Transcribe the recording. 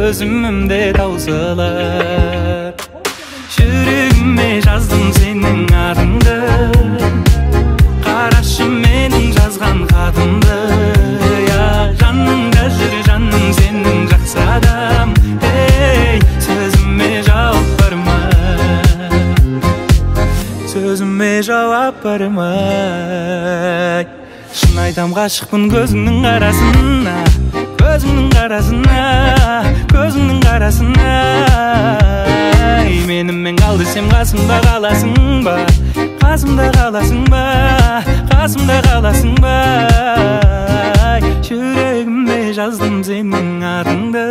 Төзімім де таусылар. Жүрегіме жаздым сенің атыңды, қарашы менің жазған хатымды. Жаныңда жүр жаным сенің жақсы адам, ей, сөзіме жауап бар ма? Сөзіме жауап бар ма? Шын айтам, ғашықпын көзіңнің қарасына, көзіңнің қарасына, көзіңнің қарасына. Менімен қал десем қасымда қаласың ба? Қасымда қаласың ба? Қасымда қаласың ба? Жүрегіме жаздым сенің атыңды.